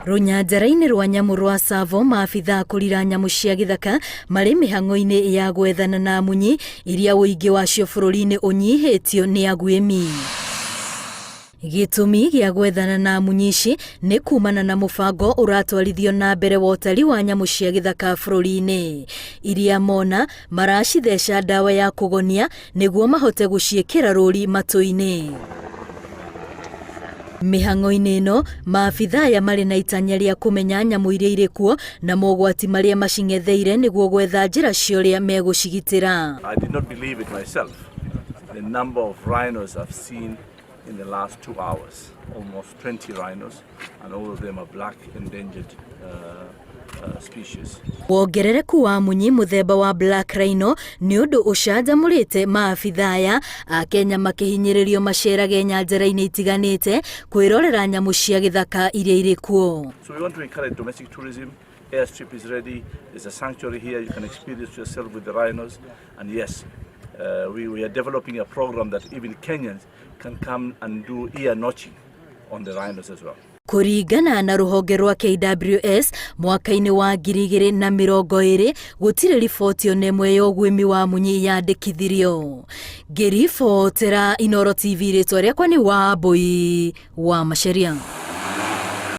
Rũnyanjara-inĩ rwa nyamũ rwa Tsavo maabithaa kũrira nyamũ cia gĩthaka marĩ mĩhang'o-inĩ ya gwethana na munyi iria ũingĩ wacio bũrũri-inĩ ũnyihĩtio nĩ aguĩmi. Gĩtũmi gĩa gwethana na munyi ici nĩ kumana na mũbango ũratwarithio na mbere wa ũtari wa nyamũ cia gĩthaka bũrũri-inĩ. Iria mona maracitheca ndawa ya kũgonia nĩguo mahote gũciĩkĩra rũri matũ-inĩ. Mĩhang'o-inĩ ĩno, maabithaa aya marĩ na itanya rĩa kũmenya nyamũ iria irĩ kuo na mogwati marĩa macing'etheire nĩguo gwetha njĩra cia ũrĩa megũcigitĩra. I did not believe it myself. The number of rhinos I've seen in the last 2 hours, almost 20 rhinos, and all of them are black endangered species. Wongerereku wa munyi mũthemba wa black rhino nĩ ũndũ ũcanjamũrĩte maabithaa aya a Kenya makĩhinyĩrĩrio macerage nyanjara-inĩ itiganĩte kwĩrorera nyamũ cia gĩthaka iria irĩ kuo. So we want to encourage domestic tourism. Airstrip is ready. There's a sanctuary here. You can experience yourself with the rhinos. And yes, we are developing a program that even Kenyans can come and do ear notching on the rhinos as well. Kũringana na rũhonge rwa KWS mwaka-inĩ wa 2020 gũtirĩ riboti ona ĩmwe ya ũguĩmi wa munyi yandĩkithirio. Ngĩribotera Inooro TV, rĩtwa rĩakwa nĩ Wambui wa Macharia.